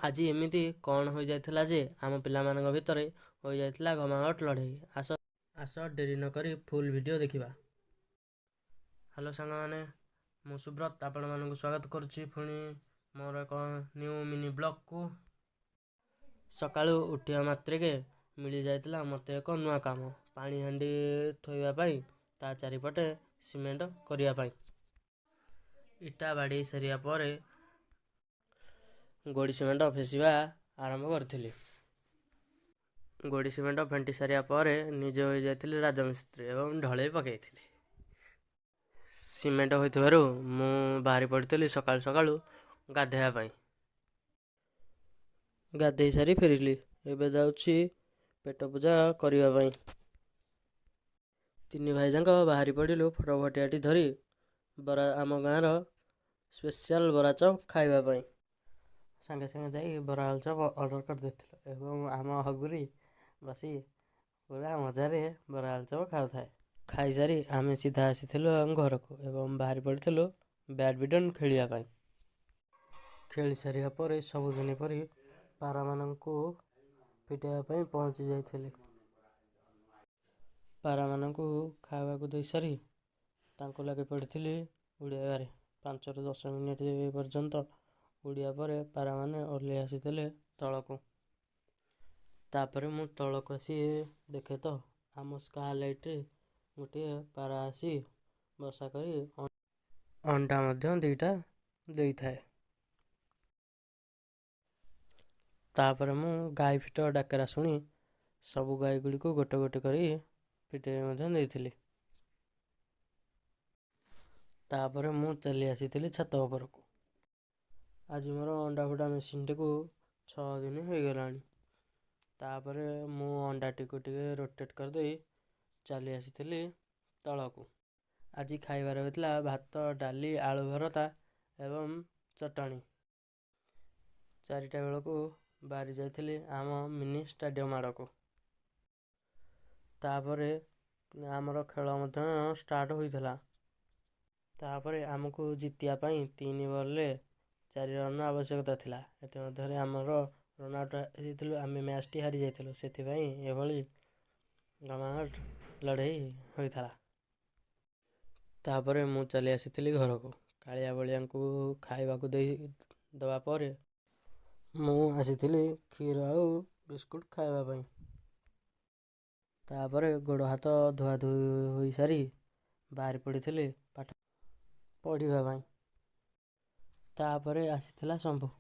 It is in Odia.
ଆଜି ଏମିତି କ'ଣ ହୋଇଯାଇଥିଲା ଯେ ଆମ ପିଲାମାନଙ୍କ ଭିତରେ ହୋଇଯାଇଥିଲା ଘମାଘୋଟ ଲଢ଼େଇ। ଆସ ଆସ, ଡେରି ନକରି ଫୁଲ୍ ଭିଡ଼ିଓ ଦେଖିବା। ହ୍ୟାଲୋ ସାଙ୍ଗମାନେ, ମୁଁ ସୁବ୍ରତ ଆପଣମାନଙ୍କୁ ସ୍ୱାଗତ କରୁଛି ପୁଣି ମୋର ଏକ ନ୍ୟୁ ମିନି ବ୍ଲଗ୍କୁ। ସକାଳୁ ଉଠିବା ମାତ୍ରକେ ମିଳିଯାଇଥିଲା ମୋତେ ଏକ ନୂଆ କାମ, ପାଣି ହାଣ୍ଡି ଥୋଇବା ପାଇଁ ତା ଚାରିପଟେ ସିମେଣ୍ଟ କରିବା ପାଇଁ। ଇଟା ବାଡ଼େଇ ସାରିବା ପରେ ଗୋଡ଼ି ସିମେଣ୍ଟ ଫେସିବା ଆରମ୍ଭ କରିଥିଲି। ଗୋଡ଼ି ସିମେଣ୍ଟ ଫେଣ୍ଟି ସାରିବା ପରେ ନିଜେ ହୋଇଯାଇଥିଲି ରାଜମିସ୍ତ୍ରୀ ଏବଂ ଢଳେଇ ପକାଇଥିଲି। ସିମେଣ୍ଟ ହୋଇଥିବାରୁ ମୁଁ ବାହାରି ପଡ଼ିଥିଲି ସକାଳୁ ସକାଳୁ ଗାଧୋଇବା ପାଇଁ। ଗାଧୋଇ ସାରି ଫେରିଲି, ଏବେ ଯାଉଛି ପେଟ ପୂଜା କରିବା ପାଇଁ। ତିନି ଭାଇ ଯାକ ବାହାରି ପଡ଼ିଲୁ ଫଟଫଟିଆଟି ଧରି ବରା, ଆମ ଗାଁର ସ୍ପେଶାଲ ବରା ଚପ୍ ଖାଇବା ପାଇଁ। ସାଙ୍ଗେ ସାଙ୍ଗେ ଯାଇ ବରା ଆଳୁଚପ୍ ଅର୍ଡ଼ର କରିଦେଇଥିଲୁ ଏବଂ ଆମ ହଗୁରି ବସି ପୁରା ମଜାରେ ବରା ଆଳୁଚପ୍ ଖାଉଥାଏ। ଖାଇସାରି ଆମେ ସିଧା ଆସିଥିଲୁ ଆମ ଘରକୁ ଏବଂ ବାହାରି ପଡ଼ିଥିଲୁ ବ୍ୟାଡ଼ମିଣ୍ଟନ ଖେଳିବା ପାଇଁ। ଖେଳି ସାରିବା ପରେ ସବୁଦିନ ପରି ପାରାମାନଙ୍କୁ ଫିଟାଇବା ପାଇଁ ପହଞ୍ଚି ଯାଇଥିଲି। ପାରାମାନଙ୍କୁ ଖାଇବାକୁ ଦେଇସାରି ତାଙ୍କୁ ଲାଗି ପଡ଼ିଥିଲି ଉଡ଼ାଇବାରେ। 5ରୁ 10 ମିନିଟ୍ ପର୍ଯ୍ୟନ୍ତ ଉଡ଼ିବା ପରେ ପାରାମାନେ ଓହ୍ଲେଇ ଆସିଥିଲେ ତଳକୁ। ତାପରେ ମୁଁ ତଳକୁ ଆସି ଦେଖେ ତ ଆମ ସ୍କାଏ ଲାଇଟ୍ରେ ଗୋଟିଏ ପାରା ଆସି ବସା କରି ଅଣ୍ଡା ମଧ୍ୟ 2ଟା ଦେଇଥାଏ। ତାପରେ ମୁଁ ଗାଈ ଫିଟ ଡାକରା ଶୁଣି ସବୁ ଗାଈ ଗୁଡ଼ିକୁ ଗୋଟେ ଗୋଟେ କରି ଫିଟେଇ ମଧ୍ୟ ଦେଇଥିଲି। ତାପରେ ମୁଁ ଚାଲି ଆସିଥିଲି ଛାତ ଉପରକୁ। ଆଜି ମୋର ଅଣ୍ଡା ଫୁଟା ମେସିନ୍ଟିକୁ 6 ଦିନ ହୋଇଗଲାଣି। ତାପରେ ମୁଁ ଅଣ୍ଡାଟିକୁ ଟିକେ ରୋଟେଟ୍ କରିଦେଇ ଚାଲି ଆସିଥିଲି ତଳକୁ। ଆଜି ଖାଇବାରେ ହୋଇଥିଲା ଭାତ, ଡାଲି, ଆଳୁ ଭରତା ଏବଂ ଚଟଣି। 4ଟା ବେଳକୁ ବାହାରି ଯାଇଥିଲି ଆମ ମିନି ଷ୍ଟାଡ଼ିୟମ୍ ଆଡ଼କୁ। ତାପରେ ଆମର ଖେଳ ମଧ୍ୟ ଷ୍ଟାର୍ଟ ହୋଇଥିଲା। ତାପରେ ଆମକୁ ଜିତିବା ପାଇଁ 3 ବଲ୍ରେ 4 ରନ୍ ଆବଶ୍ୟକତା ଥିଲା। ଏଥିମଧ୍ୟରେ ଆମର ରନ୍ ଆଉଟ୍ ହେଇଯାଇଥିଲୁ, ଆମେ ମ୍ୟାଚ୍ଟି ହାରି ଯାଇଥିଲୁ। ସେଥିପାଇଁ ଏଭଳି ଘମାଘୋଟ ଲଢ଼େଇ ହୋଇଥିଲା। ତାପରେ ମୁଁ ଚାଲି ଆସିଥିଲି ଘରକୁ। କାଳିଆ ବଳିଆଙ୍କୁ ଖାଇବାକୁ ଦେଇ ଦେବା ପରେ ମୁଁ ଆସିଥିଲି କ୍ଷୀର ଆଉ ବିସ୍କୁଟ୍ ଖାଇବା ପାଇଁ। ତାପରେ ଗୋଡ଼ ହାତ ଧୁଆଧୁଇ ହୋଇସାରି ବାହାରି ପଡ଼ିଥିଲି ପାଠ ପଢ଼ିବା ପାଇଁ। ତାପରେ ଆସିଥିଲା ଶମ୍ଭୁ।